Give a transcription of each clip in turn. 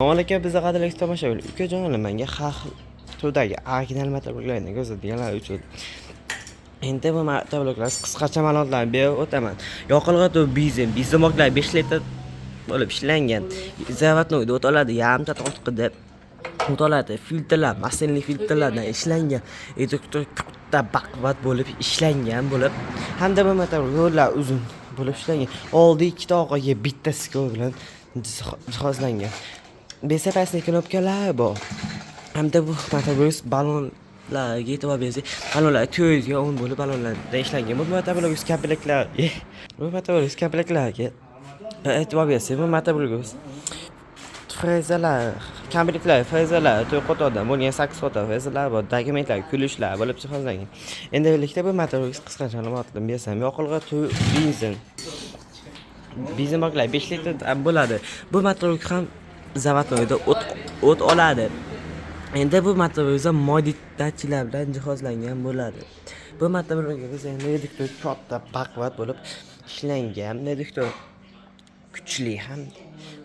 Assalomu alaykum, bizni qadrli tomoshabinlar. Ukajonlar, menga har xil turdagi original motobloklarni ko'rsatganlar uchun endi bu motobloklar qisqacha ma'lumotlarni berib o'taman. Yoqilg'i tur benzin, benzin baklar 5 litr bo'lib ishlangan. Заводной o't oladi, yarimta tortqida o't oladi. Filtrlar масляный filtrlardan ishlangan. Reduktor katta, baquvvat bo'lib ishlangan bo'lib, hamda bu motoblok yo'llar uzun bo'lib ishlangan. Oldi ikkita, orqaga bitta skor bilan jihozlangan. Безопасный knopkalar bor. Hamda bu motoblok ballonlarga e'tibor bersak, ballonlar 410 bo'lib ballonlardan ishlangan. Bu motoblok komplektlarga e'tibor bersak, bu motoblok frezalar, komplektlar, frezalar to'rt qatordan bo'lgan, sakkiz qator frezalar bor, dokumentlar, ключ lar bo'lib jihozlangan. Endilikda bu motoblok qisqacha ma'lumotni bersam, yoqilg'i tur benzin. Benzin baklar 5 litr bo'ladi. Bu motoblok ham заводной da o't oladi. Endi bu motoblok moy datchiklar bilan jihozlangan bo'ladi. Bu motoblokimiz endi reduktor katta, baquvvat bo'lib ishlangan. Reduktor kuchli ham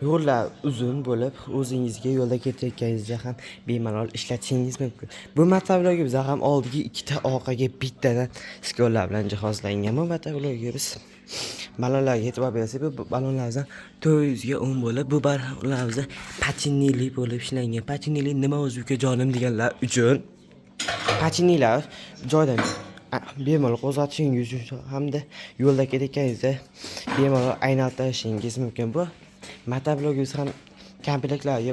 yo'llar uzun bo'lib, o'zingizga yo'lda ketayotganingizda ham bemalol ishlatishingiz mumkin. Bu motoblokimiz ham oldiga ikkita, orqaga bittadan skorlar bilan jihozlangan. Bu motoblokimiz ballonlarga e'tibor bersak, bu ballonlarimiz 410 bo'lib, bu ballonlarimiz патинали bo'lib ishlangan. Патинали nima o'zi, ukajonim, deganlar uchun, патина lar joydan bemalol qo'zg'atishingiz uchun hamda yo'lda ketayotganingizda bemalol aylantirishingiz mumkin. Bu motoblokimiz ham komplektlarga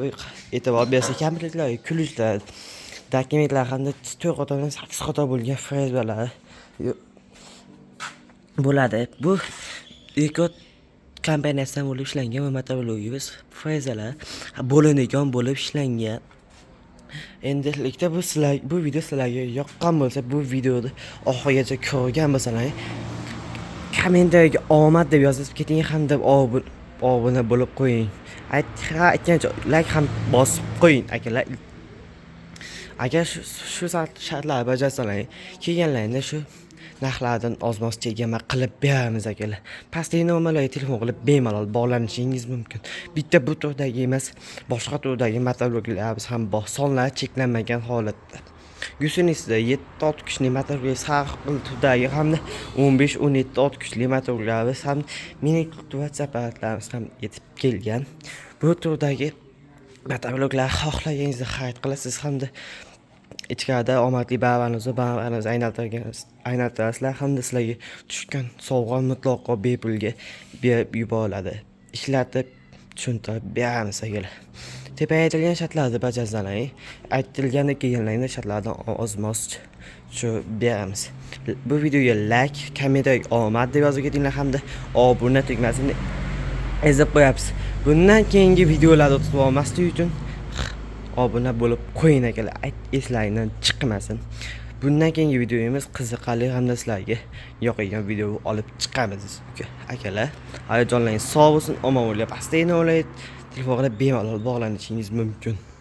e'tibor bersak, komplektlarga ключ lar, dokumentlar hamda to'rt qatordan sakkiz qator bo'lgan frezalar bo'ladi. Bu Eko kompaniyasidan bo'lib ishlangan bu motoblogimiz frezalar bo'linadigan bo'lib ishlangan. Endilikda bu video sizlarga yoqqan bo'lsa, bu videoni oxirigacha ko'rgan bo'lsalar, kommentariyaga "omad" deb yozib keting hamda obuna bo'lib qo'ying. Aytgancha layk ham bosib qo'ying, akalar. Agar shu shartlarni bajarsalar, kelganlaringda shu narxlardan ozmoz chegirma qilib beramiz, akalar. Pastdagi nomerlarga telefon qilib bemalol bog'lanishingiz mumkin. Bitta bu turdagi emas, boshqa turdagi motobloklarimiz ham bor. Sonlari cheklanmagan holatda. Гусеница 7 ot kuchli motoblok har xil turdagi hamda 15, 17 ot kuchli motobloklarimiz ham, mini kultivatsiya apparatlarimiz ham yetib kelgan. Bu turdagi motobloklar xohlaganingizda xarid qilasiz hamda ichkarida omadli barvaramizni barvaramizni aylantirasizlar hamda sizlarga tushgan sovg'a mutlaqo bepulga berib yuboriladi. Ishlatib tushuntirib beramiz, akalar. Tepa aytilgan shartlarni bajarsalaring, aytilganda kelganlaringda shartlardan ozmoz tushirib beramiz. Bu videoga layk, kommentariyaga "omad" deb yozib ketinglar hamda obuna tugmasini ezib qo'yapsiz. Bundan keyingi videolarni o'tkazib olmaslik uchun obuna bo'lib qo'ying, akalar. Ayt, eslaringdan chiqmasin. Bundan keyingi videomiz qiziqarli hamda sizlarga yoqadigan video olib chiqamiz, akalar. Hayajonlaringiz sog' bo'lsin, omon bo'linglar. Pastdagi nomerlarga telefon qilib bemalol bog'lanishingiz mumkin.